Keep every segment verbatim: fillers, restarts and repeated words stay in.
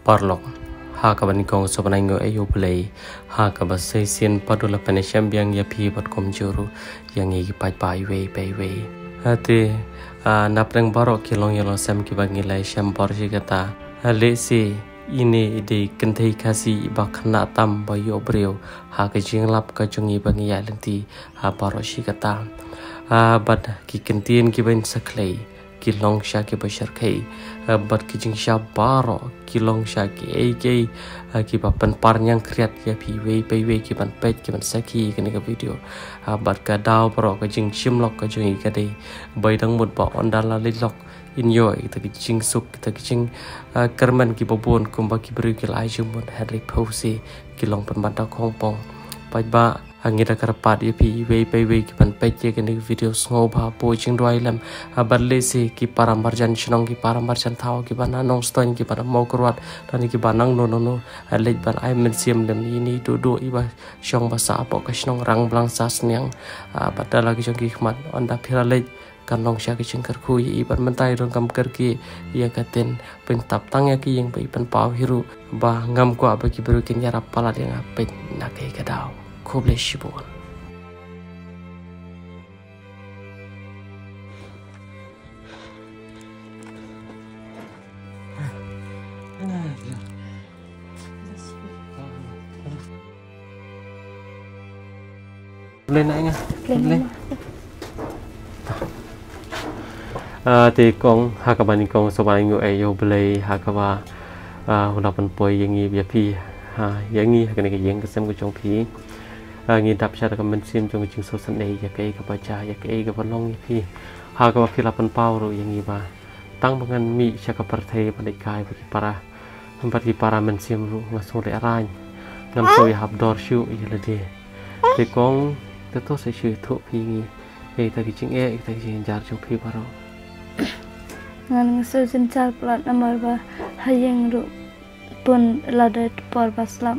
Paralok, ha kaba nyngkong sngewbha nguh ïa U Blei, ha kaba shisien pat u la pynïashem biang ïa phi bad kumjuh ruh ïa ngi ki paidbah iwei pa iwei. Hate, ah, na pdeng baroh ki longïing longsem kiba ngi la ïashem bor shi katta. Ah, lehse ine i dei kynthei Khasi iba khynnah tam ba ïoh briew ha ka jinglap ka jong ngi ba ngi ïaid lynti ha baroh shi katta. Ah, bad ki kyntien kiba in sa khlei ki long sha kiba shyrkhei, eh, bad ki jingshah baroh ki long sha kiei kiei, eh, kiba pynpar ñiangkhriat ïa phi iwei pa iwei kiban peit kiban sakhi ïa kane ka video. Eh, bad ka daw baroh ka jingshim lok ka jong ngi ka dei ba i dang mut ba ynda la leit lok in ïoh ïa kita ki jingsuk, kita ki jing, eh, kyrmen kiba bun kumba ki briew ki la ai jingmut, hynrei phewse ki long pynban da khongpong. Paidbah, ha ngi da kyrpad ïa phi iwei pa iwei kiban peit ïa kane ka video, sngewbha buh jingduwai lem. Ha bad lehse ki para marjan shnong, ki para marjan thaw, kiba na Nongstoiñ, kiba na Mawkyrwat, lane kiba nangno nangno, ha leit ban ai mynsiem lem ïa ine i duh duh iba shong ba sah hapoh ka shnong Rangblang Sahsniang. Ha bad da la ki jong ki khmat, ynda phi la leit kan long sha ka jingkyrkhu ïa i, bad mynta i donkam kyrkieh ïa ka ktien, pyntap tang ïa ka ïing ba i pynpaw hi ruh ba ngam kwah ba ki briew kin ïarap palat ïa nga. Peit na kaei ka daw. Khublei shibun. Khublei na nga. Khublei. Ah, te kong, ha kaba nyngkong sngewbha nguh ïa U Blei ha kaba, ah, u la pynpoi ïa ngi ïa phi, ha, ïa ngi ha kane ka ïing ka sem ka jong phi. Ah, ngi dap sha da ka mynsiem jong ka jingsngewsynei ïa kaei kaba jia, ïa kaei kaba long ïa phi. Ha kaba phi la pynpaw ruh ïa ngi ba tang ba ngan mih sha ka pyrthei ban leit kai bad ki para, bad ki para mynsiem ruh nga sngew lehraiñ. Ngam sngew ïahap dor shuh ïa lade. Te kong, te to sa shu ïathuh phi ïa ngi ïa kita ki jingeh, ïa kita ki jingjynjar jong phi baroh. Ngan, nga sngew jynjar palat namar ba ha ïing ruh bun lada por ba slap,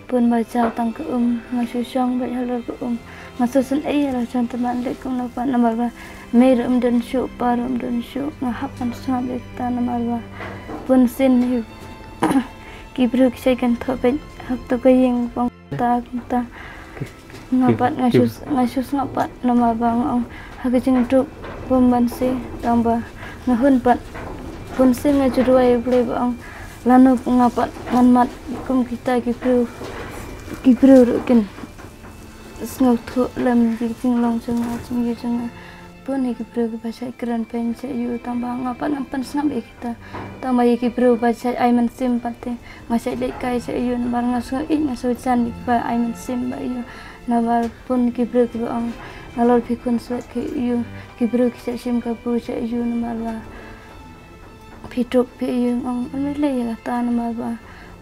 bun ba jaw tang ka um, nga shu shong beit halor ka um. Nga sngewsynei ïa la jong te ban leit kumno pat namar ba mei ruh ym don shuh, pa ruh ym don shuh, nga hap ban sngap ïa kata namar ba bunsien hi ki briew ki shait kynthoh beit ha kato ka ïing, kumta kumta. Nga pat nga shu, nga shu sngap pat namar ba nga ong ha ka jingdup bun ban sien, tang ba nga hun pat bunsien nga ju duwai U Blei ba ong lano nga pat ngan mad kum kita ki briew, ki briew ruh kin sngewthuh lem ki jinglong jong nga, jingïohi jong nga. Bun hi ki briew kiba shait kren pynshai ïa u, tang ba nga pat ngam pynsngap ïa kita. Tang ba ïa ki briew ba shait ai mynsiem pat te nga shait leit kai sha ïa u namar nga sngew ïeit, nga sngew jan ïa kiba ai mynsiem ba ïa u. Namar bun ki briew kiba ong nalor phi khunswet ki ïa u, ki briew ki shait shim kabu sha ïa u namar ba phi dup phi ïeng, ong, ym lei ïa kata namar ba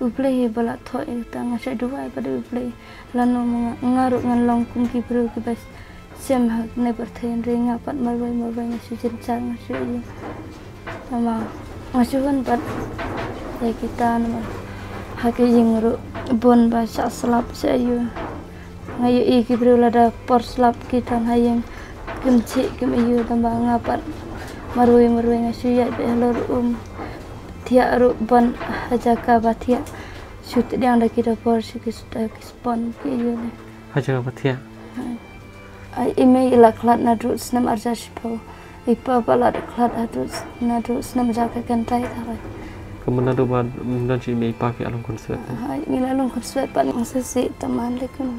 U Blei hi ba la thoh ïa kata. Nga shait duwai pat ïa U Blei lano ma nga, nga ruh ngan long kum ki briew kiba shem ha kane pyrthei, hynrei nga pat marwei marwei nga shu jynjar, nga shu ïeng. Namar nga shu hun pat ïa kita namar ha ka ïing ruh bun ba shah slap sha ïa u. Nga ïohi ki briew lada por slap ki don ha ïing kim chih kim ïohi, tang ba nga pat marwei marwei nga shu ïaid beit halor um. Thiah ruh ban ha jaka ba thiah shu tdiang da ki da por shu ki, da ki spon ki ïohi. Ha jaka ba thiah. Ai, i mei i la khlad naduh snem arhajar shiphew. I pa ba la khlad haduh, naduh snem hajar khyndai tharai. Ka mut naduh ba, mm, don shi i mei i pa ki la long khunswet. Ai, ngi la long khunswet pat, ngi sngewsih tang man lei kumno.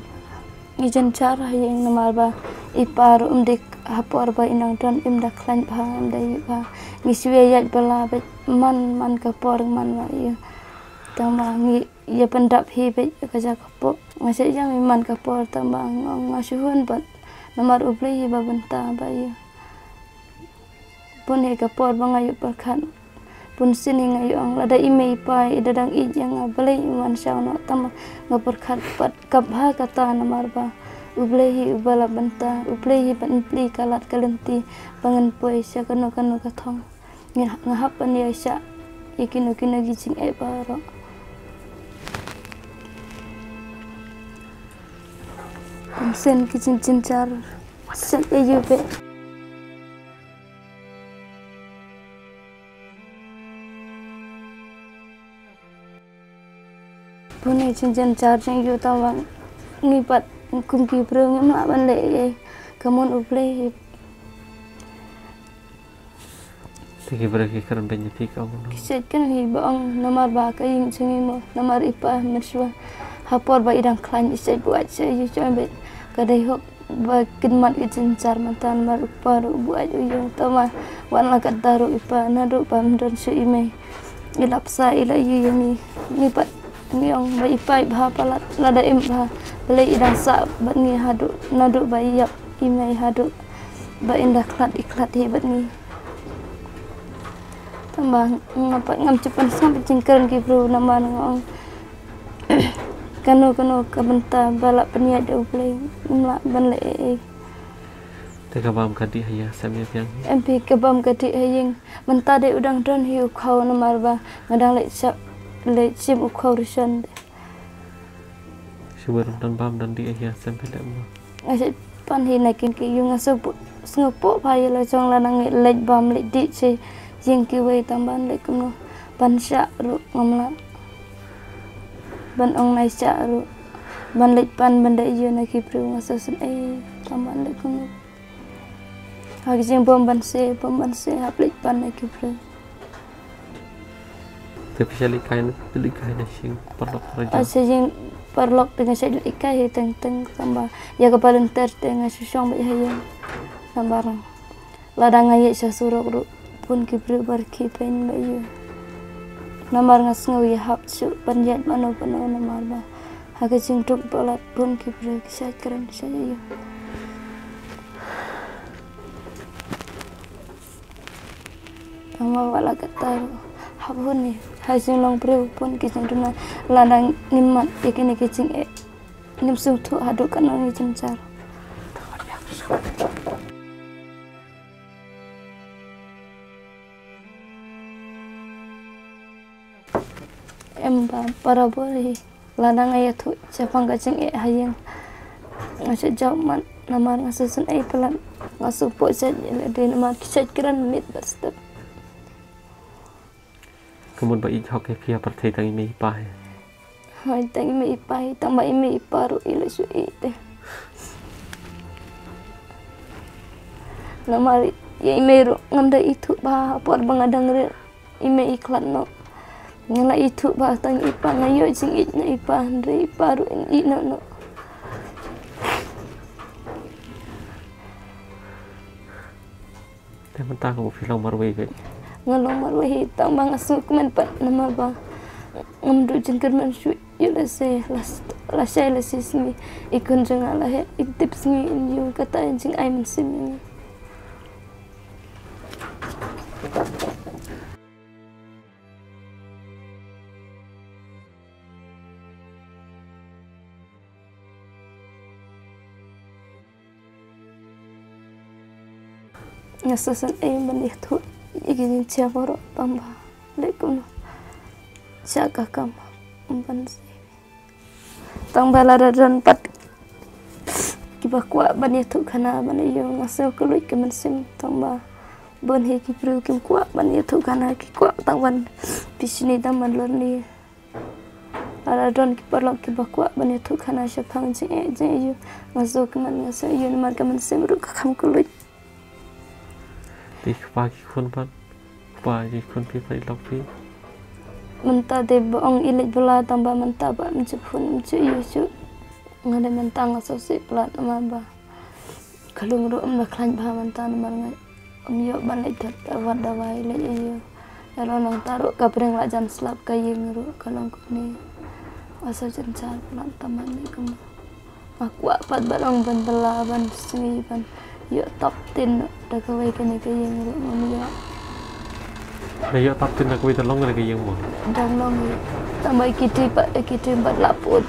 Ngi jynjar ha ïing namar ba i pa ruh um dei ha por ba i nang don, im da khlaiñ bha, im da ïeit bha. Ngi shu ïaid bylla beit man man ka por man ma ïa. Tang ba ngi ïa pyndap hi beit ïa ka jaka poh. Nga shah ïeng i man ka por tang ba nga, nga shu hun pat namar U Blei hi ba bynta ba ïa. Bun hi ka por ba nga ïoh pyrkhat. Bun sien hi nga ïoh ong lada i mei i pa i da dang ïeit ïa nga balei i wan shaw noh, tang ba nga pyrkhat pat kaba ha kata namar ba U Blei hi uba la bynta, U Blei hi ban plie ka lad ka lynti ba ngan poi sha kano kano ka thong. Nga, nga hap ban ïaishah ïa kino kino ki jingeh baroh. Bun sien ki jingjynjar shet ïa u beh. Pune jingjan jar jingyu tawang ngi pat kum ki briew ngim lah ban leh ei ei. Ka mon U Blei. Te ki briew ki kren beiñ ïa phi ka ong. Ki shait kren hi ba ong namar ba ka ïing jong ngi mo namar i pa mynshuwa. Ha por ba i dang khlaiñ i shait buaid sha ïing jong i bad ka dei hok ba kin mad ki jynjar mynta namar u pa ruh u buaid u ïing tama wan la katta ruh i pa naduh ba ym don shuh i mei. I la psa i la ïeng ïa ngi ngi pat ngi ong ba i pa i bha palat lada im bha. Balei i dang sah bad ngi haduh naduh ba i ïap i mei haduh ba in da khlad i khlad hi bad ngi. Tang ba nga pat ngam ju pynsngap ïa jingkren ki briew namar nga ong kano kano ka bynta ba la pynïaid da U Blei ngim lah ban leh ei ei. Te ka bam ka dih ha ïing sem ïa biang hi. Em phi ka bam ka dih ha ïing. Mynta dei u dang don hi u khaw namar ba nga dang leit shim, leit shim u khaw rishon. Shu wer don bam don dih ha ïing sem phi leh mo. Nga shait pan hi na kin ki ïing nga shu sngew pop ha ïa la jong la nang leit bam leit dih sha ïing kiwei tang ban leit kumno ban shah ruh ngam lah. Ban ong nai shah ruh ban leit pan ban da ïa na ki briew nga shu sngewsih tang ban leit kumno. Ha ki jingbym ban se bym ban se hap leit pan na ki briew. Te phi shah leit kai na phi leit kai na sha ïing paralok para jong. Sha ïing paralok te nga shah leit kai hi teng teng tang ba ïa ka volunteer te nga shu shong beit ha ïing. Namar lada nga ïaid sha surok ruh bun ki briew ba rkhie pyn ba ïa. Namar nga sngew ïa hap shuh ban ïaid mano mano namar ba ha ka jingduk palat bun ki briew ki shait kren shait ïa. Tang ba wat la katta ruh hap hun hi ha jinglong briew bun ki jingduna lada ngim mad ïa kine ki jingeh ngim sngewthuh haduh katno ngi jynjar. Em ba parabor hi lada nga ïathuh shaphang ka jingeh ha ïing nga shu jaw mad namar nga shu sngewsih palat nga shu pok jait ïa lade namar ki shait kren miet bad step. Ka mut ba ïeit hok ïa phi ha pyrthei tang i mei i pa hi. Hooid tang i mei i pa hi tang ba i mei i pa ruh i la shu ïeit te. Namar ïa i mei ruh ngam da ithuh bha ha por ba nga dang rit. I mei i khlad noh. Nga la ithuh bha tang i pa nga ïoh jingïeit na i pa hynrei i pa ruh in ïeit noh noh. Te mynta ka phi long marwei beit. Nga long marwei hi tang ba nga sngewkmen pat namar ba ngam duh jingkyrmen shuh ïa lehse lashai lashai sngi i khun jong nga la heh i tip sngi in ïoh kata in jingai mynsiem ïa nga. Nga sa sngewsih ban ïathuh ïa ki jingshai baroh tang ba leh kumno sha ka kam ban sngewsih. Tang ba lada don pat kiba kwah ban ïathuh khana ban ïoh nga sngew kylluid ka mynsiem tang ba bun hi ki briew kim kwah ban ïathuh khana ki kwah tang ban pishni tang ban lorni. Lada don ki paralok kiba kwah ban ïathuh khana shaphang jingeh jingïeit nga sngew kmen nga sngew ïoh namar ka mynsiem ruh ka kham kylluid. Te kpa ki khun pat kpa ki khun phi pat i lok phi. Mynta te ba ong i leit bylla tang ba mynta ba ym ju phone ym ju ïoh shuh. Nga dei mynta nga sngewsih palat namar ba ka lung ruh ym da khlaiñ bha mynta namar nga ym ïoh ban leit dawai dawai leit ïoh. Ïa la nangta ruh ka pyrshang la jan slap ka ïing ruh ka long kumne. Nga sngewsih jynjar palat tang ba leit kumne. Nga kwah pat ban ong ban bylla ban sngi ban ïoh top ten da kawei kane ka ïing ruh ngam ïoh. Da ïoh top ten da kawei da long kane ka ïing mo. Dang long ïa tang ba ki dei pat ki dei pat la put.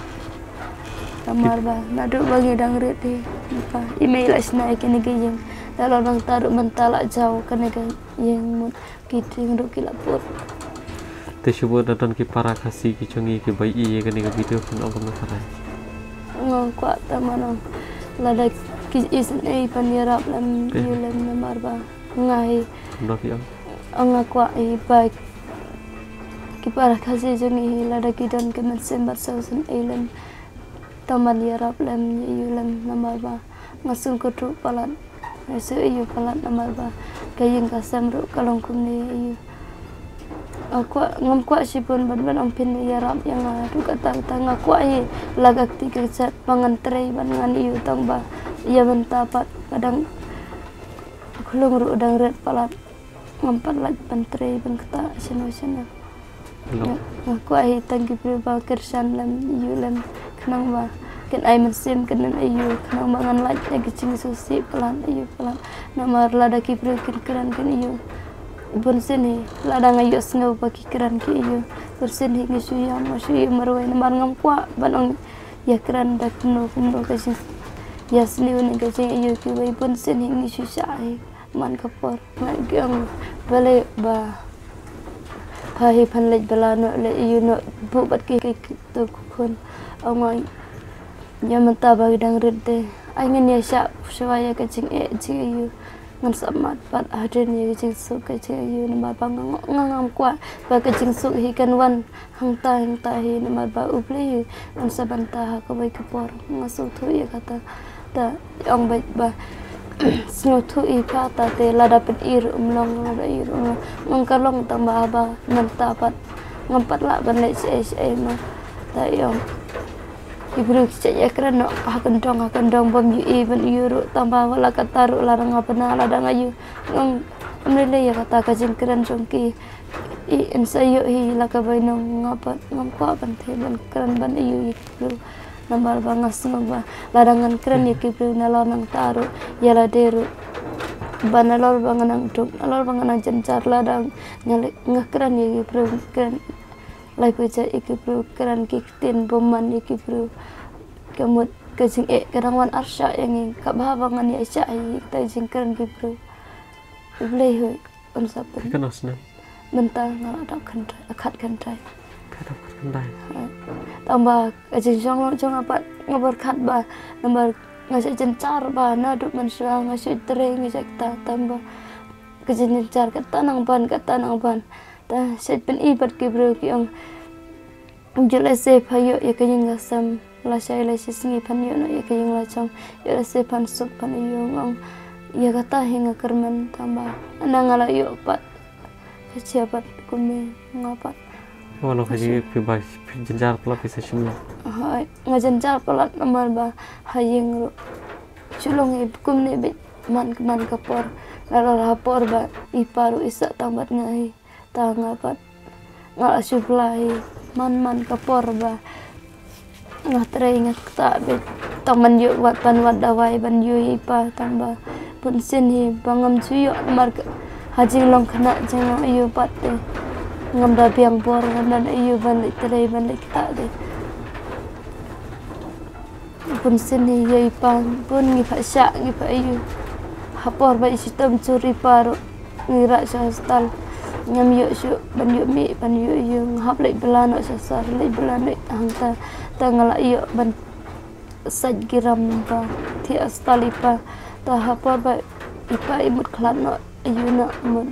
Namar ba naduh ba ngi dang rit hi. I mei la shna ïa kane ka ïing da long nangta ruh mynta la jaw kane ka ïing mut. Ki tieng ruh ki la pur. Te shu bud da don ki para Khasi ki jong ngi kiba ïohi ïa kane ka video phin ong kumno tharai. Nga kwah tang ba nang lada ki isynei ban ïarap lem ïa lem namar ba nga hi. Kumno phi ong? Nga kwah hi ba Ki para Khasi jong ngi hi lada ki don ka mynsiem bad sngewsynei lem, tang ban ïarap lem, ïa ïoh lem namar ba nga sngewthuh palat, nga sngewthuh ïa palat namar ba ka ïing ka sem ruh ka long kumne ïa ïoh. Nga kwah, ngam kwah shibun ban ban ong phin ïarap ïa nga ruh, kata kata nga kwah hi la ka kti ka jait ba ngan trei ban ngan ïoh, tang ba ïa mynta pat ka dang khlung ruh dang rit palat. Ngam pat lah ban trei ban kata shano shano. Nga kwah hi tang ki briew ba kyrshan lem, ïoh lem, khnang ba kin ai mynsiem kin ai ïoh, khnang ba ngan lah ïa ki jingsngewsih palat, ïoh palat. Namar lada ki briew kin kren kin ïoh. Bun sien hi lada nga ïohsngew ba ki kren ki ïoh, bun sien hi ngi shu ïam, nga shu ïam marwei namar ngam kwah ban ong ïa kren da kumno kumno ka jing ïa sniew ne ka jing ïoh kiwei, bun sien hi ngi shu shah hi. Man ka por nga ong balei ba pha hi phan leit bylla noh, leit ïoh noh, buh bad ki, ki, ki tu khun. Ong ïa mynta ba ki dang rit te, ai ngin ïa shah shuwa ïa ka jingeh jingïoh. Ngan sa mad pat hadien ïa ka jingsuk ka jingïoh namar ba nga, nga ngam kwah ba ka jingsuk hi kan wan hangta hangta hi namar ba U Blei hi un sa bynta ha kawei ka por. Nga sngewthuh ïa kata. Ta ong beit ba sngewthuh ïa kata te lada pyn-i ruh um long, lada i ruh um long. Ngam ka long tang ba haba mynta pat ngam pat lah ban leh shaei shaei ma. Ta ong ki briew ki jait ïa kren noh ha kyndong ha kyndong bym ïohi ban ïoh ruh, tang ba wat la kata ruh lada nga bna lada nga ïoh. Ngam, ngam lei lei ïa kata ka jingkren jong ki. I, yn sa ïoh hi la ka bainong, nga pat ngam kwah ban theh ban kren ban ïoh ïa ki briew. Namar ba nga sngew ba lada ngan kren ïa ki briew nalor nangta ruh, ïa lade ruh, ba nalor ba nga nang duk, nalor ba nga nang jynjar, lada nga le, nga kren ïa ki briew, kren laiphew jait ïa ki briew, kren ki ktien bymman ïa ki briew. Ka mut ka jingeh ka dang wan arshah ïa ngi, kaba haba ngan ïaishah hi ïa kita ki jingkren ki briew. U Blei hi un sa pyn. Phi katno snem? Mynta nga la dap khyndai, khatkhyndai. Phi dap khatkhyndai. Ha. Tang ba ka jingjong jong nga pat nga pyrkhat ba namar nga shu jynjar ba naduh mynshuwa nga shu trei nga shu kata, tang ba ka jingjynjar kata nang ban, kata nang ban. Ta shu pyn-i bad ki briew ki ong, ïoh lehse pha ïoh ïa ka ïing ka sem, lashai lashisngi phan ïoh noh ïa ka ïing la jong, ïoh lehse phan suk phan ïoh, nga ong ïa kata hi nga kyrmen, tang ba ynda nga la ïoh pat ka jia pat kumne nga pat. Wat la ka jia phi ba phi jynjar palat phi sa shim noh. Hooid, nga jynjar palat namar ba ha ïing ruh shu long hi kumne beit man, man ka por. Nalor ha por ba i pa ruh i sah tang bad nga hi. Ta nga pat nga la shu bylla hi man man ka por ba nga trei nga ktah beit. Tang ban ïoh wat, ban wad dawai ban ïoh ïa i pa, tang ba bun sien hi ba ngam ju ïoh namar ka ha jinglong khynnah jong nga ïoh pat te ngam da biang bor, ngam da ïoh ban leit trei ban leit ktah te. Bun sien hi ïa i pa bun ngi pha shah ngi pha ïoh. Ha por ba i shitom jur i pa ruh ngi rah sha hospital. Ngam ïoh shuh ban ïoh mih ban ïoh ïoh, nga hap leit bylla noh sha sor, leit bylla noh hangta. Ta nga la ïoh ban sait ki ram ba thiah hospital i pa. Ta ha por ba i pa i mut khlad noh, ïoh noh mut.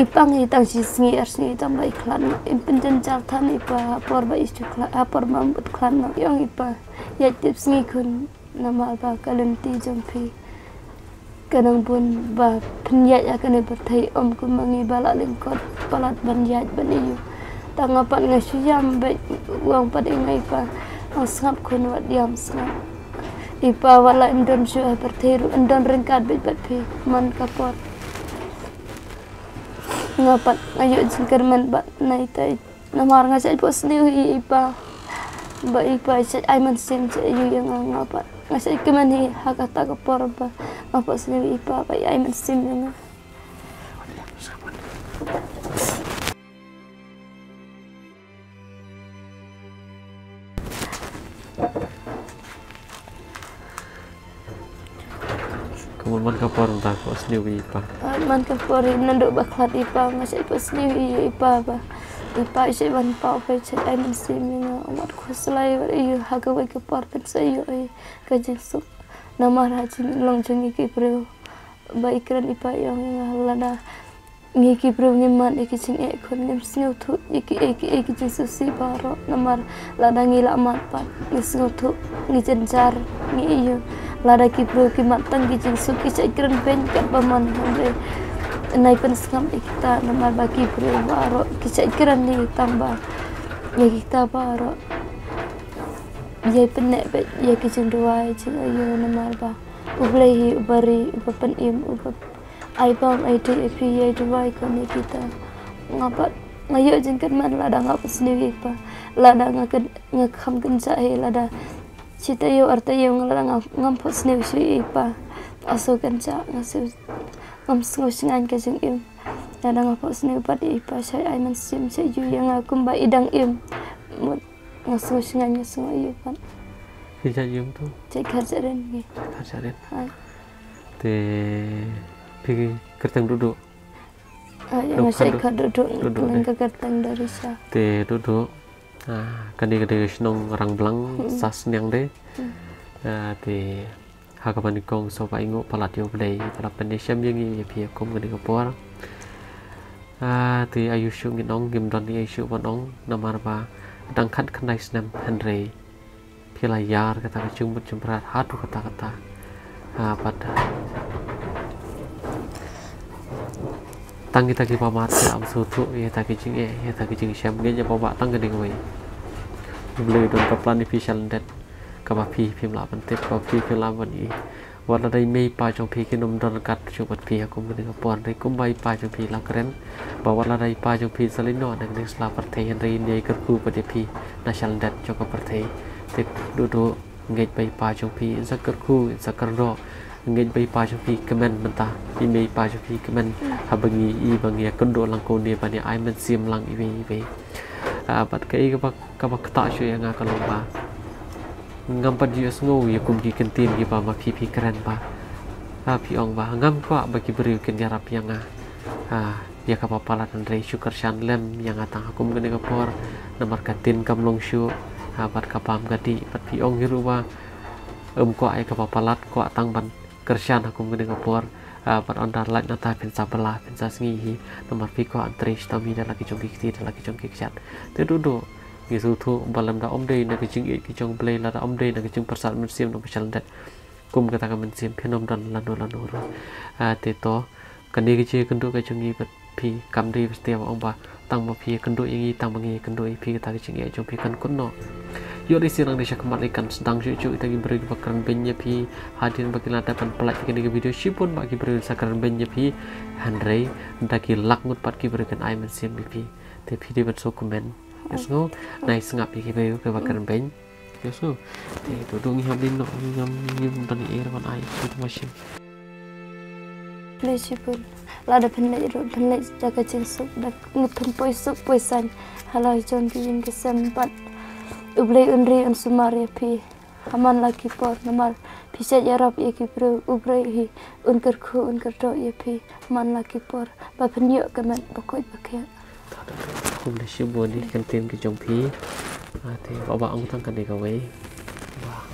I pang i tang shi sngi ar sngi tang ba i khlad noh. Im pynjynjar than i pa ha por ba i shu khlad, ha por ba mut khlad noh. I ong i pa, ïaid tip sngi khun namar ba ka lynti jong phi ka nang bun ba phin ïaid ha kane pyrthei, ym kum ma ngi ba la lyngkot palat ban ïaid ban ïoh. Ta nga pat nga shu ïam beit, u ong pat ïa nga i pa, ong sngap khun, wat ïam, sngap. I pa, wat la im don shuh ha pyrthei ruh, im don ryngkat beit bad phi man ka por. Nga pat nga ïoh jingkyrmen bad na ita namar nga shait phohsniew ïa i pa. Ba i pa i shait ai mynsiem sha ïa nga, nga pat nga shait kmen hi ha kata ka por ba nga phohsniew ïa i pa ba i ai mynsiem ïa nga. Ka mut man ka por mynta phohsniew ïa i pa. Ah, man ka por naduh ba khlad i pa nga shait phohsniew ïa i pa ba i pa i shait ban paw, i shait ai mynsiem ïa nga, wat khuslai wat ïa ha kawei ka por phin sa ïoh ïa ka jingsuk. Namar ha jinglong jong ngi ki briew ba i kren i pa i ong ïa nga lada Ngi ki briew ngi mad ïa ki jingeh khun, ngim sngewthuh ïa ki, ïa ki, ïa ki jingsngewsih baroh. Namar lada ngi la mad pat ngi sngewthuh, ngi jynjar, ngi ïohi. Lada ki briew ki mad tang ki jingsuk, ki shait kren beiñ katba mon, hynrei nai pynsngap ïa kita, namar ba ki briew baroh ki shait kren ïa ki tang ba, ïa kita baroh. Ïa pyneh bad ïa ki jingduwai jingaiu, namar ba U Blei hi uba ri, uba pynim, uba ai bam ai dih ïa phi, ïa duwai khun ïa kita. Nga pat nga ïoh jingkyrmen lada nga phohsniew ïa i pa, lada nga kyn, nga kham kynjah hi, lada shi taïew ar taïew nga, lada nga, ngam phohsniew shuh ïa i pa. Nga shu kynjah, nga shu, ngam sngew shngaiñ ka jingim. Lada nga phohsniew pat ïa i pa, shait ai mynsiem, shait ïohi ïa nga kumba i dang im. Mut nga sngew shngaiñ, nga sngew ïohi pat. Phi jait ïing tu? Jait Kharjahrin ngi. Kharjahrin. Ai. Te phi kyrteng Duhduh? Ai, nga jait Kharduh. Duhduh, Duhduh, lyngba ka kyrteng Darisha. Te Duhduh, ah, kane ka dei ka shnong Rangblang, Sasniang de. Ah, te ha kaba nyngkong sngewbha ai nguh palat ïa U Blei ba la pynïashem ïa ngi ïa phi ha kum kane ka por. Ah, te aiu shuh ngin ong, ngim don ei ei shuh ban ong, namar ba dang khatkhyndai snem hynrei phi la ïar kata ka jingmut jingpyrkhat haduh katta katta. Ah, bad tang kita kiba mad ki la ym sngewthuh ïa kita ki jingeh, ïa kita ki jingshem, ngeit ïa ba bah tang kane kawei. U Blei u don ka plan ïa phi sha lyndet kaba phi phim lah ban tip, kaba phi phim lah ban i. Wat lada i mei i pa jong phi kin ym don ryngkat shuh bad phi ha kum kane ka por, hynrei kumba i pa jong phi la kren ba wat lada i pa jong phi sa leit noh na kane ka sla pyrthei, hynrei in ïai kyrkhu bad ïa phi na sha lyndet jong ka pyrthei. Te Duhduh, ngeit ba i pa jong phi in sa kyrkhu, in sa kyrdoh. Ngeit ba i pa jong phi kmen mynta, i mei i pa jong phi kmen haba ngi i ba ngi ïakynduh lang kumne ban ïa ai mynsiem lang iwei iwei. Ah, bad kaei kaba, kaba ktah shuh ïa nga ka long ba ngam pat ju ïohsngew ïa kum ki kyntien kiba ma phi phi kren ba, ah, phi ong ba ngam kwah ba ki briew kin ïarap ïa nga, ah, ïa kaba palat, hynrei shu kyrshan lem ïa nga tang ha kum kane ka por, namar ka ktien kam long shuh, ah, bad ka bam ka dih, bad phi ong hi ruh ba ym kwah ïa kaba palat, kwah tang ban kyrshan ha kum kane ka por. Ah, bad ynda lait nangta phin sa bylla, phin sa sngi hi, namar phi kwah ban trei shitom hi da la ki jong ki kti, da la ki jong ki kjat. Te Duhduh, ngi sngewthuh ba lada ym dei na ka jingïeit ka jong U Blei, lada ym dei na ka jingpyrsad mynsiem na ka sha lyndet, kum kata ka mynsiem phin ym don lano lano ruh. Ah, te to, kane ka jingïakynduh ka jong ngi bad phi kam dei ba satia ba ong ba tang ba phi ïakynduh ïa ngi, tang ba ngi ïakynduh ïa phi, kata ka jingïeit jong phi kan kut noh. Ïoh dei shisha nang dei sha khmat lei kan sdang shuh shuh ïa kita ki briew kiba kren beiñ ïa phi. Hadien ba ki la dep ban pyllait ïa kane ka video, shibun bah ki briew sa kren beiñ ïa phi. Hynrei da ki lak ngut pat ki briew kin ai mynsiem ïa phi. Te phi dei ban sngewkmen. Ïohsngew, nai sngap ïa ki briew kiba kren beiñ. Ïohsngew. Te Duhduh, ngi hap dei noh, ngi ngam, ngim don ei ei ruh ban ai, phi to ma shim. Khublei shibun. Lada phin leit ruh phin leit da ka jingsuk, da ngi phin poi suk poi saiñ ha la ki jong ki ïing ki sem bad U Blei un ri un sumar ïa phi ha man la ki por, namar phi shait ïarap ïa ki briew, U Blei hi un kyrkhu un kyrdoh ïa phi ha man la ki por ba phin ïoh ka met ba koit ba khiah. Khublei shibun ïa ki kyntien ki jong phi. Ah, te Bah Bah, ong tang kane kawei. Bah,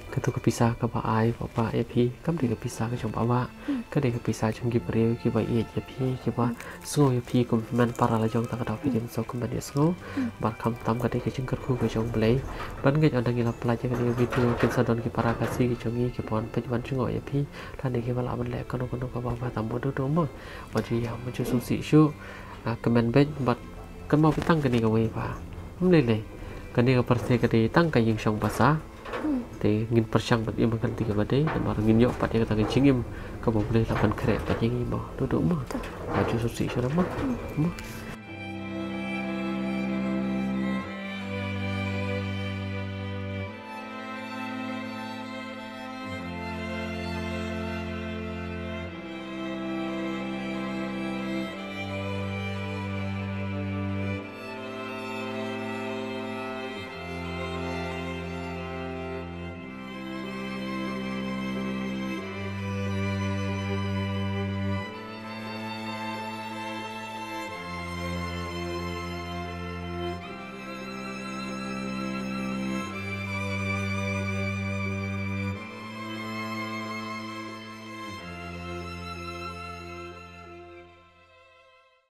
kato ka pisa kaba ai Bah Bah ïa phi kam dei ka pisa ka jong Bah Bah. Ka dei ka pisa jong ki briew kiba ïeit ïa phi, kiba sngew ïa phi kum hynmen para la jong, ta ka daw phi dei ban sngewkmen ïa sngew. Bad khamtam ka dei ka jingkyrkhu ka jong U Blei. Bad ngeit ynda ngi la pyllait ïa kane ka video kin sa don ki para Khasi ki jong ngi kiba wan peit wan jngoh ïa phi. Lane kiba lah ban leh kano kano kaba Bah Bah, tang ba Duhduh mo. Wat ju ïam, wat ju sngewsih shuh. Ah, kmen beit bad kynmaw phi tang kane kawei ba ym lei lei, kane ka pyrthei ka dei tang ka ïingshong basa. Te ngin pyrshang bad im ha ka lynti kaba dei, namar ngin ïoh pat ïa kata ka jingim kaba U Blei la pynkhreh pat ïa ngi mo, Duhduh mo. Wat ju sngewsih shuh mo. Mo.